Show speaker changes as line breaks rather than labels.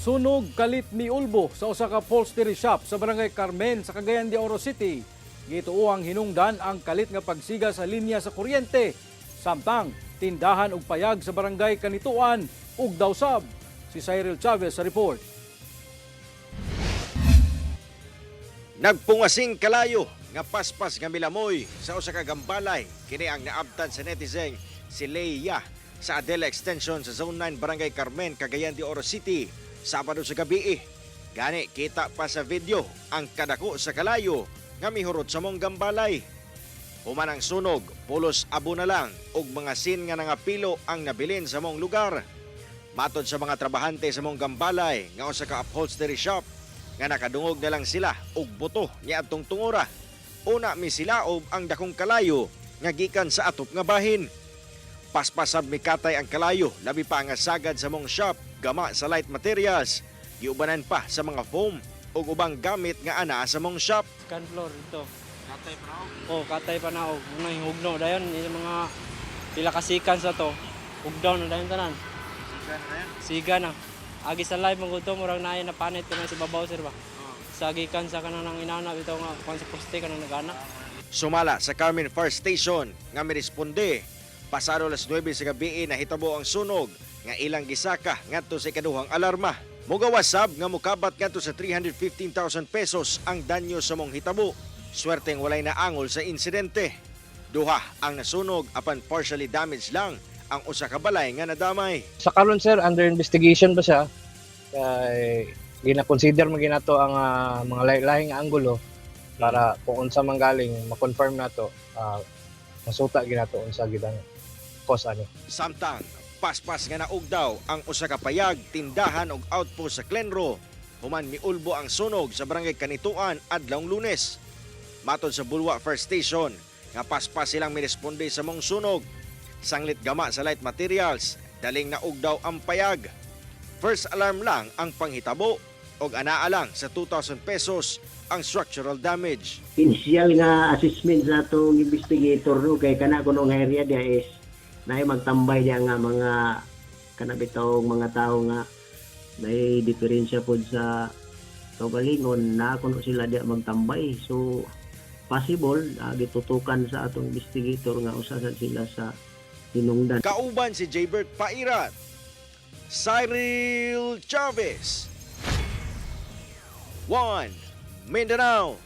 Sunog kalit miulbo sa usa ka upholstery shop sa Barangay Carmen sa Cagayan de Oro City. Gituo ang hinungdan ang kalit nga pagsiga sa linya sa kuryente. Samtang tindahan og payag sa Barangay Canitoan ug Dausab. Si Cyril Chavez sa report.
Nagpungasing kalayo nga paspas nga milamoy sa usa ka gambalay, kini ang naabtan sa netizen si Leia sa Adela Extension sa Zone 9, Barangay Carmen, Cagayan de Oro City, Sabado sa gabi. Gani kita pa sa video ang kadako sa kalayo nga mihurot sa mong gambalay. Human ang sunog, pulos abo na lang ug mga sin nga nangapilo ang nabilin sa mong lugar. Matod sa mga trabahante sa mong gambalay nga usa ka upholstery shop nga nakadungog na lang sila og buto niadtong tungura. Una misilaob ang dakong kalayo nga gikan sa atop nga bahin. Paspasab mikatay ang kalayo, labi pa nga sagad sa mong shop gama sa light materials. Giubanan pa sa mga foam ug ubang gamit nga ana sa mong shop.
Second floor ito. Katay pa naog? Oh, katay pa naog. Mga hugno dayon yung mga pila ka sikan sa to. Ugdaw na dayon tanan. Siga na dayon? Siga na. Agi sa live man gud to, murag naay na panit kanang si babaw, sir ba. Sa gikan sa kanang nang inana bitaw nga kuan sa poste kanang nagana.
Sumala sa Carmen Fire Station nga miresponde, pasado alas 9 sa gabi nahitabo ang sunog nga ilang gisaka ngadto sa ikaduhang alarma. Mugawas sab nga mukabat ngadto sa 315,000 pesos ang danyo sa mong hitabo. Swerteng walay naangol sa insidente. Duha ang nasunog apan partially damaged lang ang usa ka balay nga nadamay.
Sa karon, sir, under investigation pa siya. Kay gina-consider man ginato ang mga lahi-lahing anggulo para kung unsa man galing ma-confirm nato, masuta ginato unsa gid ang cause ani.
Samtang paspas nga naugdaw ang usa ka payag, tindahan og outpost sa Clenro human miulbo ang sunog sa Barangay Canitoan adlawng Lunes. Matod sa Bulua Fire Station nga paspas silang miresponde sa mong sunog. Sanglit gama sa light materials, daling naugdaw ang payag. First alarm lang ang panghitabo og anaa lang sa 2,000 pesos ang structural damage.
Initial nga assessment sa atong investigator, no, kay kana kuno nga area dia is naay magtambay diya nga mga kana bitawng mga tao nga may diferensya pod sa kaugalingon na kuno sila diya magtambay. So possible, gitutukan sa atong investigator nga usa sad sila sa hinungdan.
Kauban si Jaybert Pairat, Cyril Chavez, 1 Mindanao.